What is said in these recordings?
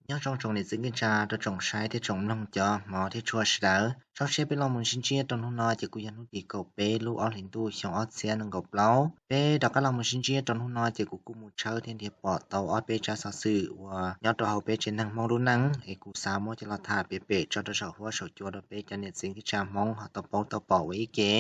Nyob zoo tsoom niam txiv kwv tij rau tsoom saib thiab tsoom mloog cov hmov thiab tshua sawv daws. Zoo siab peb los mus sib ntsib rau hnub no ces kuj yog hnub tim kaum peb lub ob hlis ntuj xyoo ob txhiab nees nkaum plaub. Peb rov qab los mus sib ntsib rau hnub no ces kuv kuj mus tshawb thiab nrhiav pom tau ob peb tsab xov xwm uas nyob rau hauv peb tsev neeg Hmoob lub neej es kuv xav muab coj los tham pem pem tso rau saum huab saum cua rau peb cov niam txiv kwv tij rau Hmoob ho tau paub tau pom ua ib ke.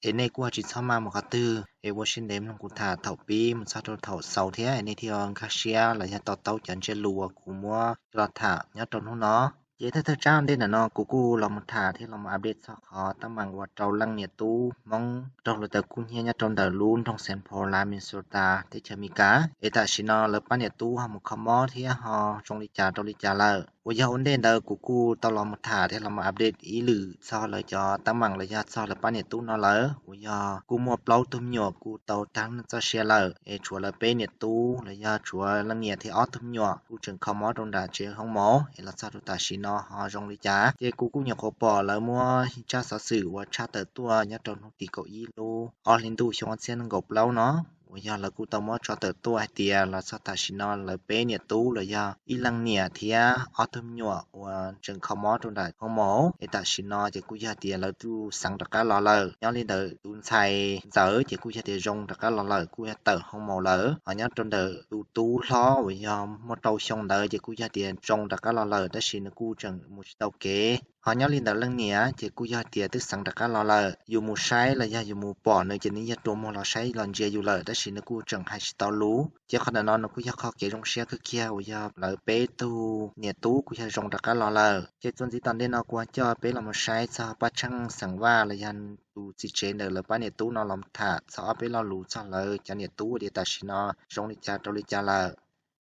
Es nej kuj ho tsis txhob maj mus qhov twg es ua siab ntev mloog kuv tham thaum pib mus txog rau thaum xaus thiab nej thiaj nkag siab los yog to taub cov ntsiab lus uas kuv muab coj los tham nyob rau hnub no. Ces thawj thawj tsab ntej ntawm no kuv kuj los mus tham thiab los mus update txog qhov teeb meem uas rau leej niam tub Hmoob raug hluav taws kub hnyiab nyob rau ntawm lub nroog Saint Paul, Minnesota, teb chaws Amelikas, es tam sim no lawv pab niam tub ho mus kho mob thiab ho zoo li cas rau li cas lawm. Uas yog ua ntej ntawd kuv kuj tau los mus tham thiab los mus update ib lwm txog lawv cov teeb meem los yog txog lawv pab niam tub no lawm. Uas yog kuj muaj plaub tug me nyuam kuj tau tag txoj sia lawm es tshuav lawv peb niam tub los yog tshuav leej niam thiab ob tug me nyuam kuj tseem kho mob rau nram tsev hoob mos es los txog rau tam sim no ho zoo li cas. Ces kuv kuj nyuam qhuav pom lawv muab tsab xov xwm uas tshaj tawm tuaj nyob rau hnub tim kaum ib lub ob hlis ntuj xyoo ob txhiab nees nkaum plaub no, uas yog lawv kuj tau muab tso tawm tuaj hais tias los txog tam sim no lawv peb niam tub los yog ib leej niam thiab ob tug me nyuam uas tseem kho mob rau nram hoob mos es tam sim no ces kuj yog tias lawv kuj xeev rov qab los lawm. Nyob li ntawm tus ntxhais ntxawm ces kuj yog tias zoo rov qab los lawm, kuj yog tawm hoob mos lawm. Ho nyob rau ntawm tus tub hlob uas yog muaj rau xyoo ntawd ces kuj yog tias zoo rov qab los lawm tab sis nws kuj tseem mus tsis tau kev. Ho nyob li ntawm leej niam ces kuj yog tias twb xeev rov qab los lawm, yus mus saib los yog yus mus pom nws ces nws yeej rua muag los saib los ntsia yus lawm tab sis nws kuj tseem hais tsis tau lus. Ces qhov ntawm no nws kuj yog qhov kev zoo siab kawg kiag uas yog lawv peb tug niam tub kuj yog zoo rov qab los lawm. Ces txuas ntxiv tom ntej no kuv ho coj peb los mus saib txog Paj Tsheej xeem Vaj los yog tus txiv tsev ntawm lawv pab niam tub no los tham txog ob peb lo lus txog lawv cov niam tub tias tam sim no zoo li cas rau li cas lawm.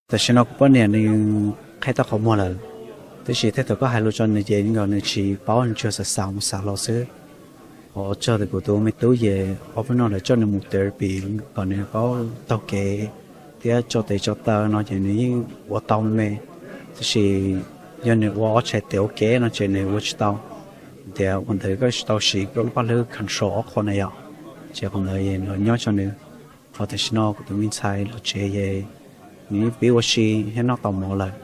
Tam sim no kuv poj niam nws qhib tau qhov muag lawm, tab sis tej thaum koj hais lus rau nws ces nkaus nws tsis paub, nws tsuas xav xav mus xav los xwb. Ua tsaug ntawm kuv tus me tub ces ob peb hnub no lawv coj nws mus therapy kom nws paub taug kev thiab tso tes tso taw no ces nws yeej ua tau me me, tab sis yog nws ua ob tshais tes ua ke no ces nws ua tsis tau. Tias ua ntawd koj tsis tau siv koj lub paj hlwb control ob qho na yom, ces qhov ntawd nws nyob rau nws. Ho tam sim no kuv tus me ntxhais los tsev es nws pib ua si thiab noj tau mov lawm.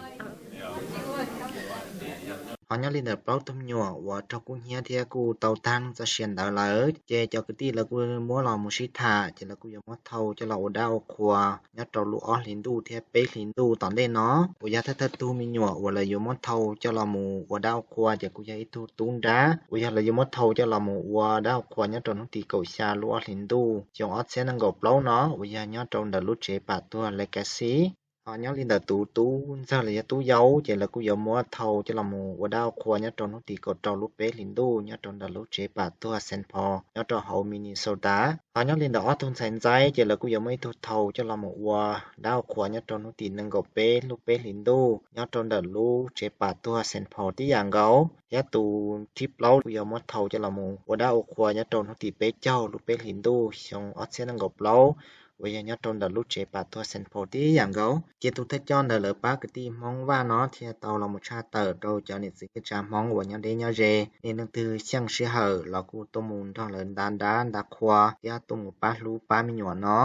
Ho nyob li ntawm plaub tug me nyuam uas raug kub hnyiab thiab kuj tau tag txoj sia ntawd lawm ces cov kwv tij lawv kuj muab los mus sib tham ces lawv kuj yuav muab thau coj los ua dab ua qhua nyob rau lub ob hlis ntuj thiab peb hlis ntuj tom ntej no. Uas yog thawj thawj tug me nyuam uas lawv yuav muab thau coj los mus ua dab ua qhua ces kuj yog ib tug tub nrab uas yog lawv yuav muab thau coj los mus ua dab ua qhua nyob rau hnub tim kaum xya lub ob hlis ntuj xyoo ob txhiab nees nkaum plaub no uas yog nyob rau ntawm lub tsev pam tuag Legacy. Ho nyob li ntawm tus tub ntxawg los yog tub yau ces lawv kuj yuav muab thau coj los mus ua dab ua qhua nyob rau hnub tim kaum rau lub peb hlis ntuj nyob rau ntawm lub tsev pam tuag Saint Paul nyob rau hauv Minnesota. Ho nyob li ntawm ob tug ntxhais ntxaib ces lawv kuj yuav muab ib tug thau coj los mus ua dab ua qhua nyob rau hnub tim nees nkaum peb lub peb hlis ntuj nyob rau ntawm lub tsev pam tuag Saint Paul tib yam nkaus. Thiab tus thib plaub kuj yuav muab thau coj los mus ua dab ua qhua nyob rau hnub tim peb caug lub peb hlis ntuj xyoo ob txhiab nees nkaum plaub uas yog nyob rau ntawm lub tsev pam tuag Saint Paul tib yam nkaus. Ces tus thawj coj ntawm lawv pab kwv tij Hmoob Vaj no thiaj tau los mus tshaj tawm rau cov niam txiv kwv tij Hmoob uas nyob deb nyob ze, niaj hnub twg xyeej sij hawm los kuj tuaj mus nrog lawv nta dab nta qhua thiab tuaj mus pab hlub pab me nyuam no.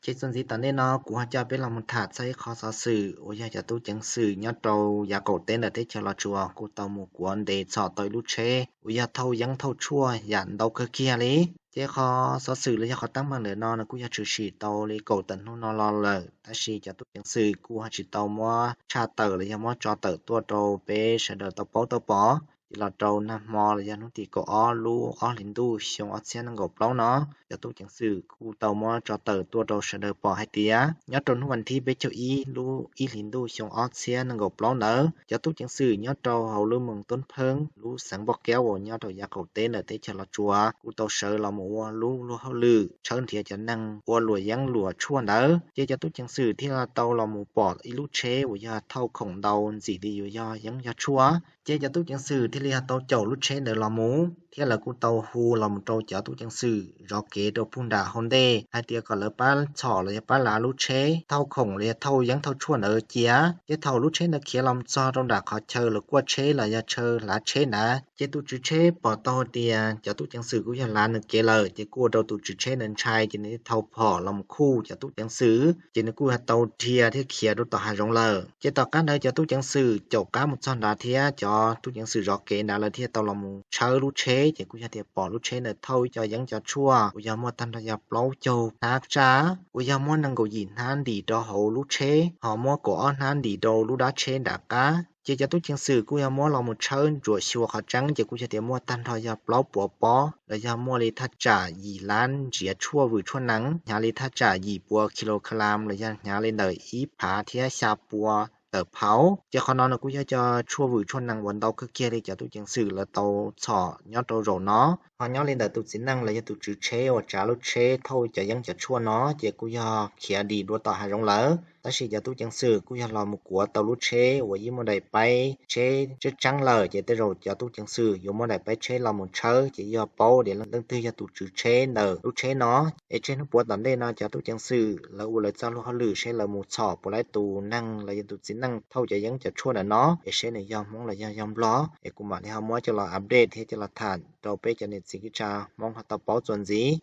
Ces txuas ntxiv tom ntej no kuv ho coj peb los mus tham txog ib qho xov xwm uas yog cov tub ceev xwm nyob rau yav qaum teb ntawm teb chaws Los Tsuas kuj tau mus kuav ntes txhom tau ib lub tsheb uas yog thauj yeeb thauj tshuaj yam ntau kawg kiag li. Ces qhov xov xwm los yog qhov teeb meem ntawm no nws kuj yog tshwm sim tau li kaum tawm hnub no los lawm, tab sis cov tub ceev xwm kuj ho tsis tau muab tshaj tawm los yog muab tso tawm tuaj rau peb sawv daws tau paub tau pom. Ces los rau nag hmo los yog hnub tim kaum ob lub ob hlis ntuj xyoo ob txhiab nees nkaum plaub no, cov tub ceev xwm kuj tau muab tso tawm tuaj rau sawv daws pom hais tias nyob rau hnub vas thib peb caug ib lub ib hlis ntuj xyoo ob txhiab nees nkaum plaub ntawd, cov tub ceev xwm nyob rau hauv lub moos Toob Pheeb lub xeev Npoj Keab uas nyob rau yav qaum teb ntawm teb chaws Los Tsuas kuj tau sawv los mus ua lub luag hauj lwm tshawb nrhiav cov neeg ua luam yeeb luam tshuaj ntawd. Ces cov tub ceev xwm thiaj tau los mus pom ib lub tsheb uas yog thauj khoom ntau ntxim li yuav yog yeeb yog tshuaj. Ces cov tub ceev xwm thiaj li ho tau caum lub tsheb ntawd los mus thiab lawv kuj tau hu los mus rau cov tub ceev xwm zov kev rau puag nram hauv ntej hais tias kom lawv pab txhom los yog pab lav lub tsheb, thauj khoom los yog thauj yeeb thauj tshuaj ntawd cia. Ces thaum lub tsheb ntawd khiav los txog rau nram qhov chaw lawv kuaj tsheb los yog chaw lav tsheb ntawd, ces tus tswv tsheb pom tau hais tias cov tub ceev xwm kuj yog lav nws kev lawm, ces kuj ua rau tus tswv tsheb ntawd ntshai, ces nws thiaj thau phom los mus khuj cov tub ceev xwm, ces nws kuj yog tau dhia thiab khiav rau tom hav zoov lawm. Ces tom qab ntawd cov tub ceev xwm caum qab mus txog nrad thiab cov tub ceev xwm zov kev ntawd lawv thiaj tau los mus tshawb lub tsheb, ces kuj yog tias pom lub tsheb ntawd thauj ib co yeeb co tshuaj uas yog muaj tag nrho yog plaub caug hnab tsaj, uas yog muab nees nkaum yim hnab ntim rau hauv lub tsheb, ho muab kaum ob hnab ntim rau lub dab tsheb nram qab. Ces cov tub ceev xwm kuj yog muab los mus tshawb ntsuam xyuas qhov tseeb, ces kuj yog tias muaj tag nrho yog plaub puas pob los yog muaj li thaj tsam yim lab ntsiav tshuaj vwm tshuaj nees, hnyav li thaj tsam yim puas kilogram los yog hnyav li ntawm ib phav thiab xya pua tawm phauv. Ces qhov no nws kuj yog cov tshuaj vwm tshuaj nees uas ntau kawg kiag li cov tub ceev xwm lawv tau txhom nyob rau zaum no. Ho nyob li ntawm tus txiv neej los yog tus tswv tsheb uas tsav lub tsheb thauj cov yeeb cov tshuaj no, ces kuj yog khiav dim dua tom hav zoov lawm. Tab sis cov tub ceev xwm kuj yog los mus kuav tau lub tsheb uas yeej muaj daim paib tsheb tseeb tseeb lawm, ces tej zaum cov tub ceev xwm yuav muab daim paib tsheb los mus tshawb ces yog paub tias leej twg yog tus tswv tsheb ntawm lub tsheb no. Es tseg hnub puav tom ntej no cov tub ceev xwm lawv ua lawv txoj lub hauj lwm seb lawv mus txhom puas laib tus neeg los yog tus txiv neej thauj cov yeeb cov tshuaj ntawm no, es seb nws yog Hmoob los yog yog Nplog, es kuv mam li ho muab coj los update thiab coj los tham rau peb cov niam txiv kwv tij Hmoob ho tau paub txuas ntxiv.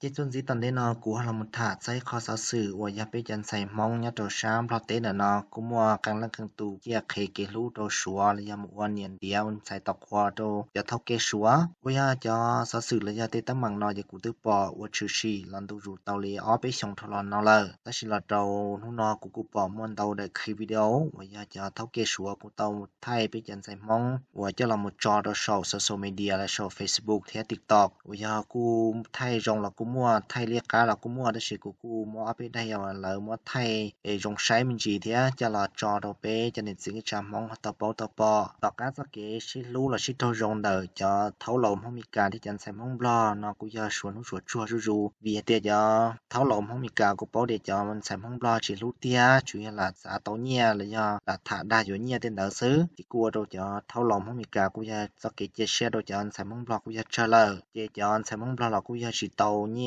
Ces txuas ntxiv tom ntej no kuv ho los mus tham txog ib qho xov xwm uas yog peb cov ntxhais Hmoob nyob rau sab Nplog teb ntawm no kuj muaj qee leej qee tus ciaj qhev kev hlub rau Suav los yog mus ua niam ntiav ua ntxhais tos qhua rau cov thaub kej Suav. Uas yog cov xov xwm los yog tej teeb meem no ces kuv twb pom ua tshwm sim los ntu zus tau li ob peb xyoos dhau los no lawm, tab sis los rau hnub no kuv kuj pom muaj ntau daim clip video uas yog cov thaub kej Suav kuj tau thaij peb cov ntxhais Hmoob uas coj los mus tso rau saum social media los saum Facebook thiab TikTok, uas yog kuj thaij zoo los kuj muaj, thaij liab qab los kuj muaj, tab sis kuv kuj muab ob peb daim uas lawv muab thaij es zoo saib me ntsis thiab coj los tso rau peb cov niam txiv kwv tij Hmoob ho tau paub tau pom. Tom qab txoj kev sib hlub los sib raug zoo ntawm cov thaub laus Hmoob Meskas thiab cov ntxhais Hmoob Nplog no kuj yog suav hnub suav tsuag zuj zus, vim hais tias cov thaub laus Hmoob Meskas kuj paub tias cov ntxhais Hmoob Nplog tsis hlub tiag, tsuas yog lam xav tau nyiaj los yog lam tham dag yuav nyiaj tej ntawd xwb, ces kuj ua rau cov thaub laus Hmoob Meskas kuj yog txoj kev cia siab rau cov ntxhais Hmoob Nplog kuj yog tsawg lawm. Ces cov ntxhais Hmoob Nplog los kuj yog tsis tau nyiaj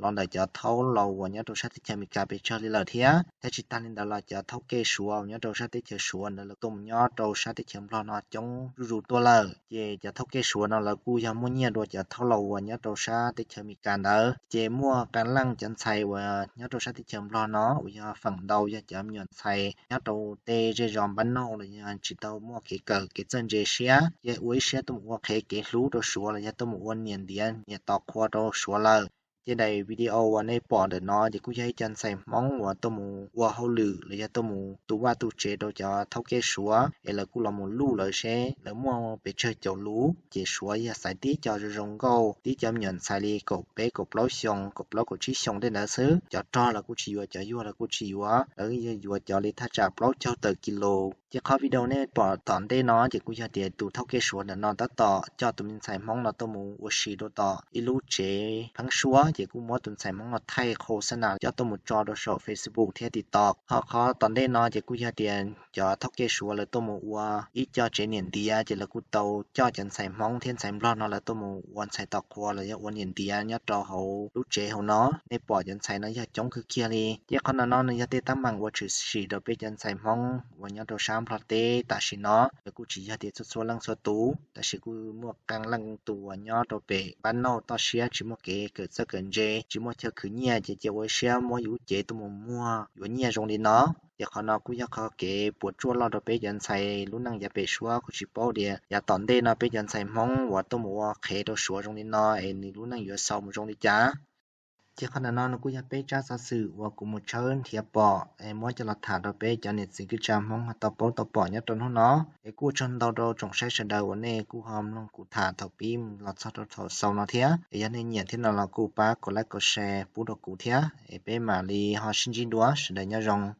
los ntawm cov thaub laus uas nyob rau sab teb chaws Amelikas pes tsawg li lawm thiab. Thiab tsis tag li ntawd los cov thaub kej Suav uas nyob rau sab teb chaws Suav ntawd lawv tuaj mus nyob rau sab teb chaws Nplog no coob zuj zus tuaj lawm. Ces cov thaub kej Suav no lawv kuj yog muaj nyiaj dua cov thaub laus uas nyob rau sab teb chaws Amelikas ntawd. Ces muaj qee leej cov ntxhais uas nyob rau sab teb chaws Nplog no uas yog feem ntau yog cov me nyuam ntxhais nyob rau tej zej zos npab nauj los yog tsis tau muaj kev kawm kev txawj ntse siab, ces ua ib siab tuaj mus ua qhev kev hlub rau Suav los yog tuaj mus ua niam ntiav niam tos qhua rau Suav lawm. Ces daim video uas nej pom ntawm no ces kuj yog ib co ntxhais Hmoob uas tuaj mus ua hauj lwm los yog tuaj mus tu vaj tu tsev rau cov thaub kej Suav, es lawv kuj los mus luj lawv seb lawv muaj pes tsawg caum lus. Ces Suav yog xaiv tib co zoo zoo nkauj, tib co me nyuam ntxhais li kaum peb kaum plaub xyoo, kaum plaub kaum tsib xyoo tej ntawd xwb. Cov rog los kuj tsis yuav, cov yuag los kuj tsis yuav, lawv yog yuav cov li thaj tsam plaub caug tawm kis lus. Ces qhov video nej pom tom ntej no ces kuj yog tias tus thaub kej Suav ntawm no tab tom coj tus me ntxhais Hmoob no tuaj mus ua si rau tom ib lub tsev pheeb suab, ces kuj muab tus ntxhais Hmoob no thaij qhau xab nas coj tuaj mus tso rau saum Facebook thiab TikTok. Ho qhov tom ntej no ces kuj yog tias cov thaub kej Suav lawv tuaj mus ua ib co tsev niam ntiav, ces lawv kuj tau coj cov ntxhais Hmoob thiab ntxhais Nplog no lawv tuaj mus ua ntxhais tos qhua los yog ua niam ntiav nyob rau hauv lub tsev hauv no. Nej pom cov ntxhais no yog coob kawg kiag li. Ces qhov no no nws yog tej teeb meem uas tshwm sim rau peb cov ntxhais Hmoob uas nyob rau sab Nplog teb tam sim no. Lawv kuj tsis yog tias txhua txhua leej txhua tus, tab sis kuj muaj qee leej tus uas nyob rau pem npab nauj toj siab tsis muaj kev kawm txawj kawm ntse, tsis muaj chaw khwv nyiaj, ces cia ua siab muab yus lub cev tuaj mus muag yuav nyiaj zoo li no. Ces qhov no kuj yog qhov kev puas tsuaj loj rau peb cov ntxhais lub neej yav pem suab, kuj tsis paub tias yav tom ntej no peb cov ntxhais Hmoob uas tuaj mus ua qhev rau Suav zoo li no es nws lub neej yuav xaus mus zoo li cas. Ces qhov ntawm no nws kuj yog peb tsab xov xwm uas kuv mus tshawb nrhiav pom es muab coj los tham rau peb cov niam txiv kwv tij Hmoob ho tau paub tau pom nyob rau hnub no. Es kuj ua tsaug ntau rau tsoom saib sawv daws uas nej kuj ho mloog kuv tham thaum pib los txog rau thaum xaus no thiab. Es yog nej nyiam thiab no los kuj pab kom like kom share pub rau kuv thiab, es peb mam li ho sib ntsib dua, sawv daws nyob zoo.